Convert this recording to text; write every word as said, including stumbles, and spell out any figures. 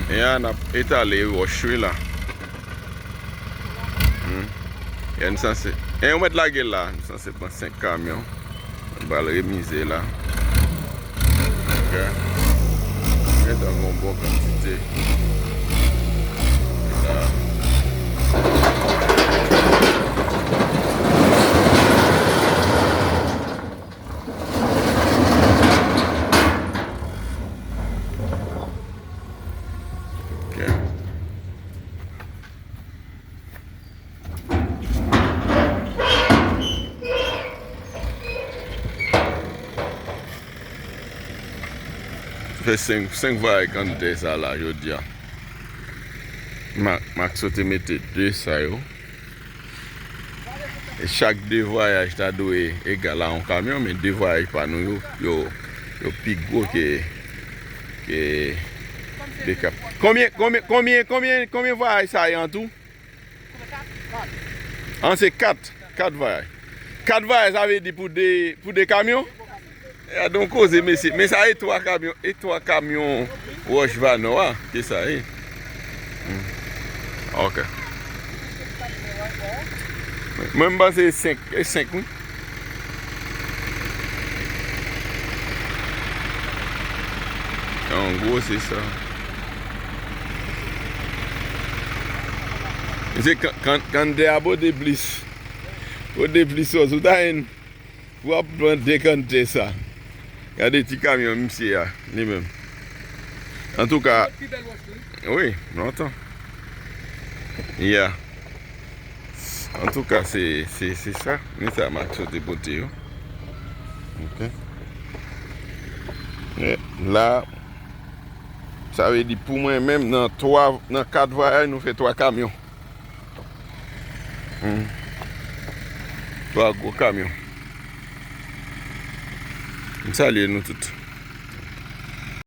E a n ap etale wòch wi la. Hmm. E nou sanse, e yo mèt lage l la. Nou sanse pran senk kamyon. Nou pral remize la. Ok. Gentan gon bon kantite. La. Ok. Fè senk, senk vwayaj kantite sa la, jodi a. Mak, Mak soti mete de sa yo. E chak de vwayaj ta dwe egal a yon kamyon, men de vwayaj pa nou yo, yo, yo pi gwo ke, ke de ka-, konbyen, konbyen, konbyen, konbyen, konbyen vwayaj sa ye an tou? An, se kat. Kat vwayaj. Kat vwayaj, sa vle di pou de, pou de kamyon? Gade yon koze, mesye. Men sa e twa kamyon, e twa kamyon wòch vanò a, ke sa ye. Hmm. Ok. Mwen, m panse e senk, e senk, wi. An gwo, se sa. Se kan, kan, kantite a pote plis. Pote plis sòs, ou ta jwenn. W ap pran dekantè sa. Gade ti kamyon misye a, li menm. Antouka, wi, lontan. Yeah. Antouka, se, se, se sa. Men sa Mak soti pote yo. Ok. E la, sa vle di pou mwen menm, nan twa, nan kat vwayaj, nou fè twa kamyon. Hmm. Twa gwo kamyon. M salye nou tout.